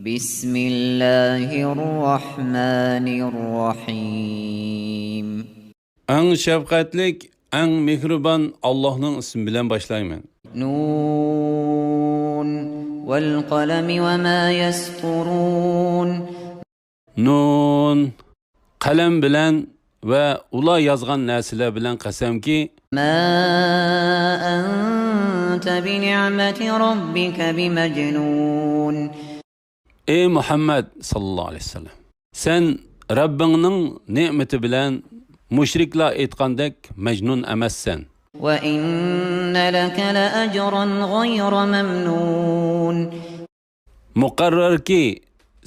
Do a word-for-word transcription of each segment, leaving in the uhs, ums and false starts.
بسم الله الرحمن الرحيم. ئەڭ شەپقەتلىك، ئەڭ مېھرىبان ئاللاھنىڭ ئىسمى بىلەن باشلايمەن. نون والقلم وما يسطرون. نون، قەلەم بىلەن ۋە ئۇلار يازغان نەرسىلەر بىلەن قەسەمكى، ما أنت بنعمة ربك بمجنون. ئەي مۇھەممەد ساللاللاھۇ ئەلەيھى ۋەسەللەم، سەن رەببىڭنىڭ نېمىتى بىلەن مۇشرىكلار ئېيتقاندەك مەجنۇن ئەمەسسەن. وإن لك لأجرا غير ممنون. مۇقەررەركى،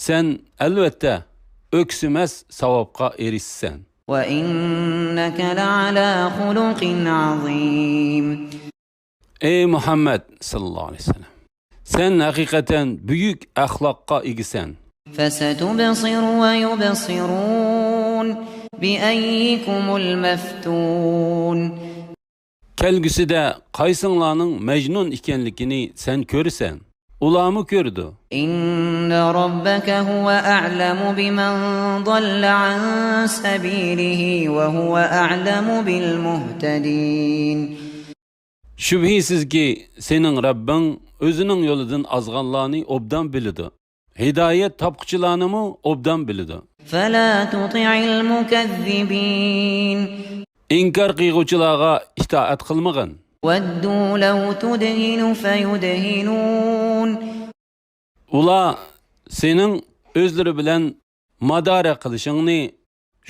سەن ئەلۋەتتە ئۆكسۈمەس ساۋابقا ئېرىشىسەن. وإنك لعلى خلق عظيم. ئەي مۇھەممەد ساللاللاھۇ ئەلەيھى ۋەسەللەم، سەن ھەقىقەتەن بۈيۈك ئەخلاققا ئىگىسەن. فستبصر ويبصرون بأيكم المفتون. كەلگۈسىدە قايسىڭلارنىڭ مەجنۇن ئىكەنلىكىنى سەن كۆرىسەن، ئۇلارمۇ كۆرىدۇ. إن ربك هو أعلم بمن ضل عن سبيله وهو أعلم بالمهتدين. شۈبھىسىزكى، سېنىڭ رەببىڭ ئۆزىنىڭ يولىدىن ئازغانلارنى ئوبدان بىلىدۇ. ھىدايەت تاپقۇچىلارنىمۇ ئوبدان بىلىدۇ. فلا تطع المكذبين. ئىنكار قىلغۇچىلارغا ئىتائەت قىلمىغىن. ودوا لو تدهن فيدهنون. ئۇلار سېنىڭ ئۆزلىرى بىلەن مادارا قىلىشىڭنى،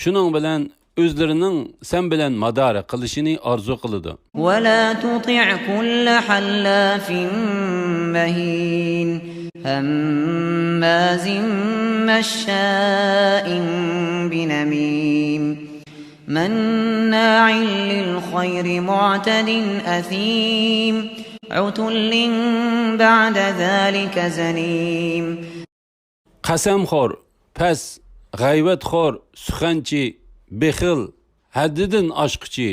شۇنىڭ بىلەن ئۆزلىرىنىڭ سەن بىلەن مادارا قىلىشىنى ئارزۇ قىلىدۇ. ولا تطع كل حلاف مهين هماز مشاء بنميم مناع للخير معتد أثيم عتل بعد ذلك زنيم. قەسەمخور، پەس، غەيۋەتخور، سۇخەنچى، بېخىل، ھەددىدىن ئاشقۇچى،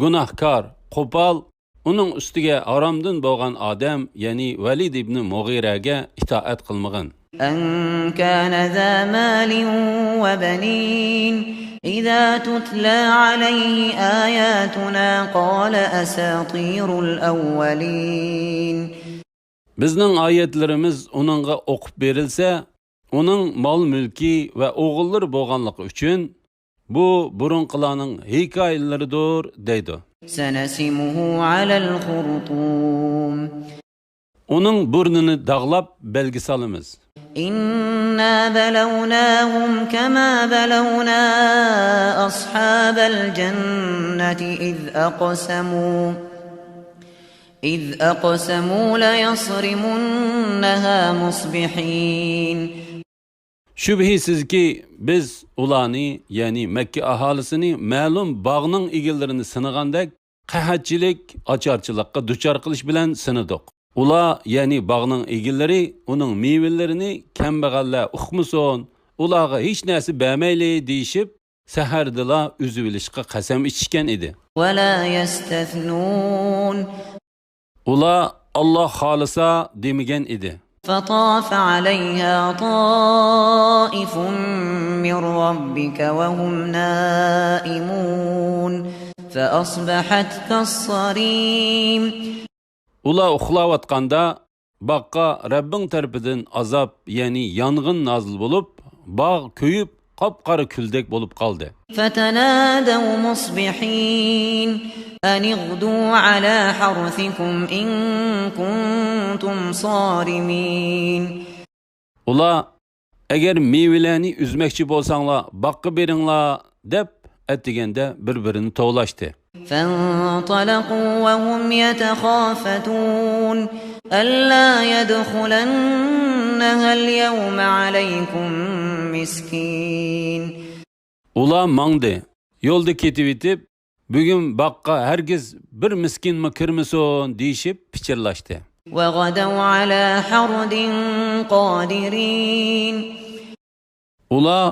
گۇناھكار، قوپال، ئۇنىڭ ئۈستىگە ھارامدىن بولغان ئادەم، يەنى ۋەلىد ئىبنى مۇغىرەگە ئىتائەت قىلمىغىن. أن كان ذا مال وبنين إذا تتلى عليه آياتنا قال أساطير الأولين. بىزنىڭ ئايەتلىرىمىز ئۇنىڭغا ئوقۇپ بېرىلسە، ئۇنىڭ مال-مۈلكى ۋە ئوغۇللىرى بولغانلىقى ئۈچۈن، بۇ بۇرۇنقىلارنىڭ ھېكايىلىرىدۇر، دەيدۇ. سنسمه على الخرطوم. ئۇنىڭ بۇرنىنى داغلاپ بەلگە سالىمىز. إنا بلوناهم كما بلونا أصحاب الجنة إذ أقسموا إذ أقسموا ليصرمنها مصبحين. شۈبھىسىزكى، بىز ئۇلارنى، يەنى مەككە ئاھالىسىنى مەلۇم باغنىڭ ئىگىلىرىنى سىنىغاندەك، قەھەتچىلىك، ئاچارچىلىققا دۇچار قىلىش بىلەن سىنىدۇق. ئۇلار، يەنى باغنىڭ ئىگىلىرى، ئۇنىڭ مېۋىلىرىنى كەمبەغەللەر ئۇقمىسۇن، ئۇلارغا ھېچ نەرسە بەرمەيلى، دېيىشىپ، سەھەردىلا ئۈزۈۋېلىشقا قەسەم ئىچىشكەن ئىدى. ولا يستثنون. ئۇلار، ئاللا خالىسا، دېمىگەن ئىدى. فطاف عليها طائف من ربك وهم نائمون فأصبحت كالصريم. ئۇلار ئۇخلاۋاتقاندا، باغقا رەببىڭ تەرىپىدىن ئازاب، يەنى يانغىن نازىل بولۇپ، باغ كۆيۈپ، قاپقارا كۈلدەك بولۇپ قالدى. فتنادوا مصبحين أن اغدوا على حرثكم إن كنتم صارمين. ئۇلار، ئەگەر مېۋىلەرنى ئۈزمەكچى بولساڭلار، باغقا بېرىڭلار، دەپ، ئەتىگەندە بىر-بىرىنى توۋلاشتى. فانطلقوا وهم يتخافتون ألا يدخلنها اليوم عليكم مسكين. ئۇلار ماڭدى. يولدا كېتىۋېتىپ، بۈگۈن باغقا ھەرگىز بىر مىسكىنمۇ كىرمىسۇن، دېيىشىپ پىچىرلاشتى. وغدوا على حرد قادرين. ئۇلار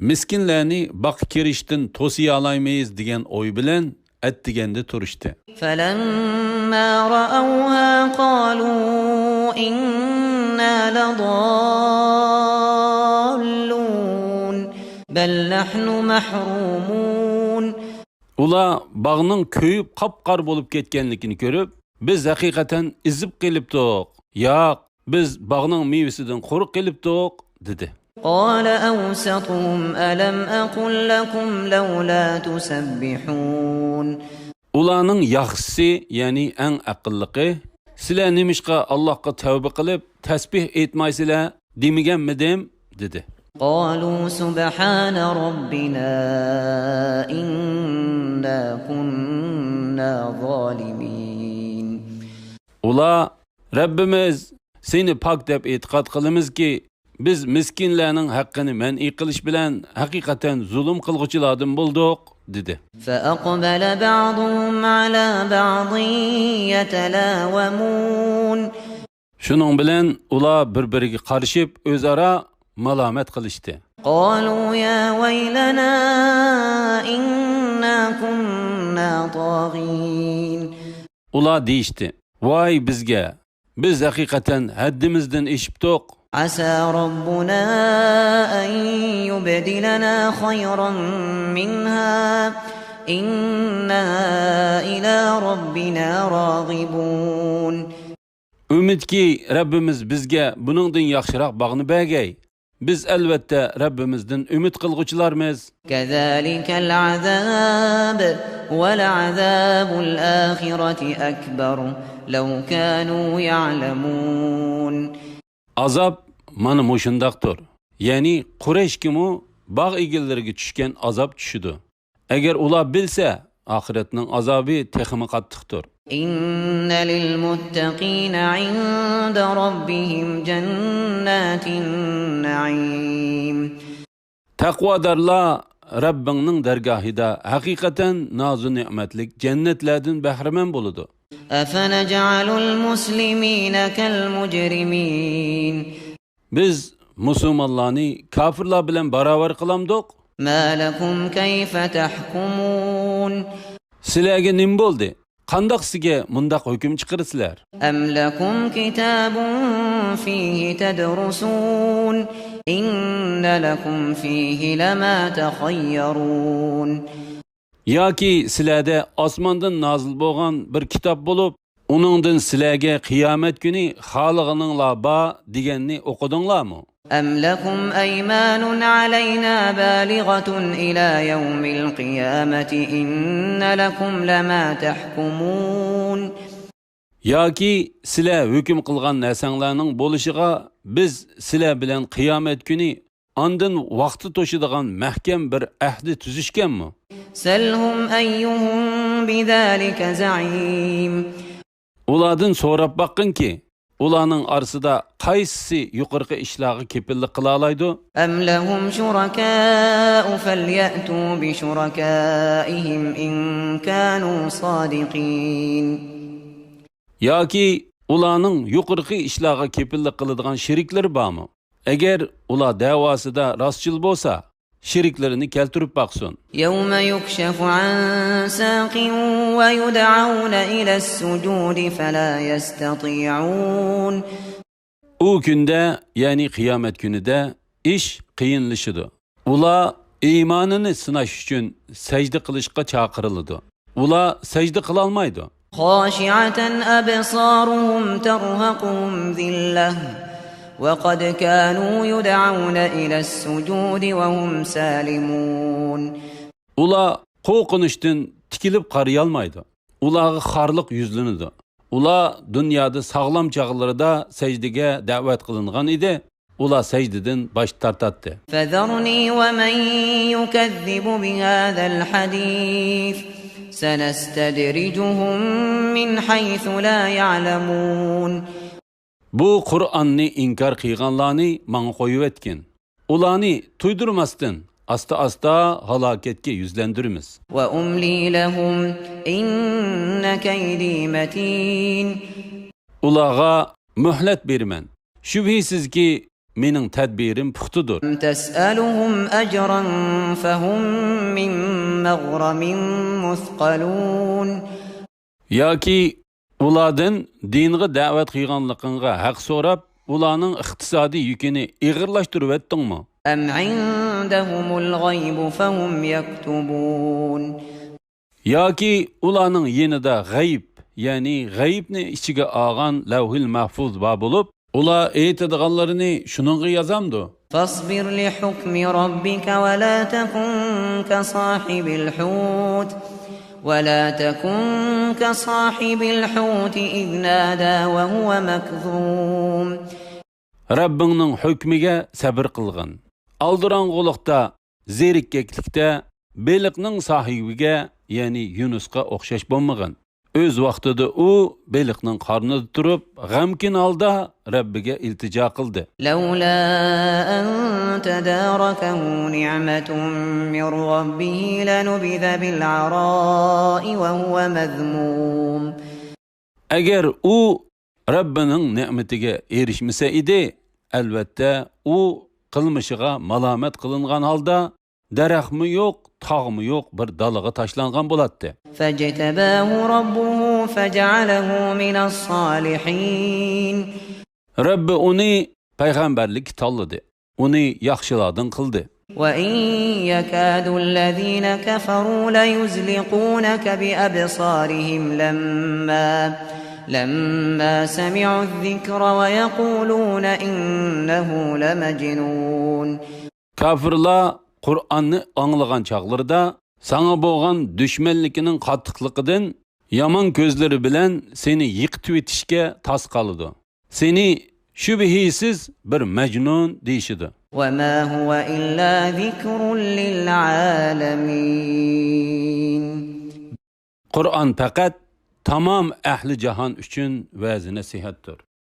مىسكىنلەرنى باغقا كىرىشتىن توسىيالايمىز دېگەن ئوي بىلەن ئەتىگەندە تۇرۇشتى. فلما رأوها قالوا إنا لضالون. بل نحن محرومون. ئۇلار باغنىڭ كۆيۈپ قاپقارا بولۇپ كەتكەنلىكىنى كۆرۈپ، بىز ھەقىقەتەن ئېزىپ قېلىپتۇق. ياق، بىز باغنىڭ مېۋىسىدىن قۇرۇق قېلىپتۇق، دېدى. قال أوسطهم ألم أقل لكم لولا تسبحون. ئۇلارنىڭ ياخشىسى، يەنى ئەڭ ئەقىللىقى، سىلەر نېمىشقا ئاللاھقا تەۋبە قىلىپ، تەسبىھ ئېيتمايسىلەر دېمىگەنمىدىم؟ دېدى. قالوا سبحان ربنا إنا كنا ظالمين. ئۇلار، رەببىمىز، سېنى پاك دەپ ئېتىقاد قىلىمىزكى، بىز مىسكىنلەرنىڭ ھەققىنى مەنئى قىلىش بىلەن ھەقىقەتەن زۇلۇم قىلغۇچىلاردىن بولدۇق، دېدى. فأقبل بعضهم على بعض يتلاومون. شۇنىڭ بىلەن ئۇلار بىر-بىرىگە قارىشىپ، ئۆزئارا مالامەت قىلىشتى. قالوا يا ويلنا إنا كنا طاغين. ئۇلار دېيىشتى، ۋاي بىزگە! بىز ھەقىقەتەن ھەددىمىزدىن ئېشىپتۇق. عسى ربنا أن يبدلنا خيرا منها إنا إلى ربنا راغبون. ئۈمىدكى، رەببىمىز بىزگە بۇنىڭدىن ياخشىراق باغنى بەرگەي. بىز ئەلۋەتتە رەببىمىزدىن ئۈمىد قىلغۇچىلارمىز. كذلك العذاب ولعذاب الآخرة أكبر لو كانوا يعلمون. ئازاب مانا مۇشۇنداقتۇر. يەنى قۇرەيشكىمۇ باغ ئىگىلىرىگە چۈشكەن ئازاب چۈشىدۇ. ئەگەر ئۇلار بىلسە، ئاخىرەتنىڭ ئازابى تېخىمۇ قاتتىقتۇر. إن للمتقين عند ربهم جنات النعيم. تەقۋادارلار رەببىڭنىڭ دەرگاھىدا ھەقىقەتەن نازۇ نېمەتلىك جەننەتلەردىن بەھرىمەن بولىدۇ. أفنجعل المسلمين كالمجرمين. بىز مۇسۇلمانلارنى كاپىرلار بىلەن باراۋەر قىلامدۇق؟ ما لكم كيف تحكمون. سىلەرگە نېمە بولدى؟ قانداق سىزگە مۇنداق ھۆكۈم چىقىرىسىلەر؟ أم لكم كتاب فيه تدرسون إن لكم فيه لما تخيرون. ياكى سىلەردە ئاسماندىن نازىل بولغان بىر كىتاب بولۇپ، ئۇنىڭدىن سىلەرگە قىيامەت كۈنى خالىغىنىڭلار بار دېگەننى ئوقۇدۇڭلارمۇ؟ أم لكم أيمان علينا بالغة إلى يوم القيامة إن لكم لما تحكمون. ياكى سىلەر ھۆكۈم قىلغان نەرسەڭلارنىڭ بولۇشىغا بىز سىلەر بىلەن قىيامەت كۈنى ئاندىن ۋاقتى توشىدىغان مەھكەم بىر ئەھدى تۈزۈشكەنمۇ؟ سلهم أيهم بذلك زعيم. ئۇلاردىن سوراپ باققىنكى، ئۇلارنىڭ ئارىسىدا قايسىسى يۇقىرىقى ئىشلارغا كېپىللىك قىلالايدۇ؟ أم لهم شركاء فليأتوا بشركائهم إن كانوا صادقين. ياكى ئۇلارنىڭ يۇقىرىقى ئىشلارغا كېپىللىك قىلىدىغان شېرىكلىرى بارمۇ؟ ئەگەر ئۇلار دەۋاسىدا راستچىل بولسا، شېرىكلىرىنى كەلتۈرۈپ باقسۇن. يوم يكشف عن ساق ويدعون إلى السجود فلا يستطيعون. ئۇ كۈندە، يەنى قىيامەت كۈنىدە ئىش قىيىنلىشىدۇ. ئۇلار ئىمانىنى سىناش ئۈچۈن سەجدە قىلىشقا چاقىرىلىدۇ. ئۇلار سەجدە قىلالمايدۇ. خاشعة أبصارهم ترهقهم ذلة وقد كانوا يدعون إلى السجود وهم سالمون. ئۇلار قورقۇنچتىن تىكىلىپ قارىيالمايدۇ. ئۇلارغا خارلىق يۈزلىنىدۇ. ئۇلار دۇنيادا ساغلام چاغلىرىدا سەجدىگە دەۋەت قىلىنغان ئىدى. ئۇلار سەجدىدىن باش تارتاتتى. فذرني ومن يكذب بهذا الحديث سنستدرجهم من حيث لا يعلمون. بۇ قۇرئاننى ئىنكار قىلغانلارنى ماڭا قويۇۋەتكىن. ئۇلارنى تۇيدۇرماستىن، ئاستا-ئاستا ھالاكەتكە يۈزلەندۈرىمىز. وأملي لهم إن كيدي متين. ئۇلارغا مۆھلەت بېرىمەن. شۈبھىسىزكى، مېنىڭ تەدبىرىم پۇختىدۇر. أم تسألهم أجرا فهم من مغرم مثقلون. ياكى ئۇلاردىن دىنغا دەۋەت قىلغانلىقىڭغا ھەق سوراپ، ئۇلارنىڭ ئىقتىسادىي يۈكىنى ئېغىرلاشتۇرۇۋەتتىڭمۇ؟ أم عندهم الغيب فهم يكتبون. ياكى ئۇلارنىڭ يېنىدا غەيىب، يەنى غەيىبنى ئىچىگە ئالغان لەۋھىل مەھفۇز بار بولۇپ، ئۇلار ئېيتىدىغانلىرىنى شۇنىڭغا يازامدۇ؟ فاصبر لحكم ربك ولا تكن كصاحب الحوت ولا تكن كصاحب الحوت إذ نادى وهو مكظوم. رەببىڭنىڭ ھۆكمىگە سەبىر قىلغىن. ئالدىراڭغۇلۇقتا، زېرىككەكلىكتە بېلىقنىڭ ساھىبىگە، يەنى يۇنۇسقا ئوخشاش بولمىغىن. ئۆز ۋاقتىدا ئۇ بېلىقنىڭ قارنىدا تۇرۇپ، غەمكىن ھالدا رەببىگە ئىلتىجا قىلدى. لولا أن تداركه نعمة من ربه لنبذ بالعراء وهو مذموم. ئەگەر ئۇ رەببىنىڭ نېمىتىگە ئېرىشمىسە ئىدى، ئەلۋەتتە، ئۇ قىلمىشىغا مالامەت قىلىنغان ھالدا، دەرەخمۇ يوق، تاغمۇ يوق بىر دالىغا تاشلانغان بولاتتى. فاجتباه ربه فجعله من الصالحين. رەببى ئۇنى پەيغەمبەرلىككە تاللىدى، ئۇنى ياخشىلاردىن قىلدى. وإن يكاد الذين كفروا ليزلقونك بأبصارهم لما لما سمعوا الذكر ويقولون إنه لمجنون. كاپىرلار قۇرئاننى ئاڭلىغان چاغلىرىدا ساڭا بولغان دۈشمەنلىكىنىڭ قاتتىقلىقىدىن يامان كۆزلىرى بىلەن سېنى يىقىتىۋېتىشكە تاس قالىدۇ. سېنى شۈبھىسىز بىر مەجنۇن دېيىشىدۇ. وما هو إلا ذكر للعالمين. قۇرئان پەقەت تامام ئەھلى جاھان ئۈچۈن ۋەز-نەسىھەتتۇر.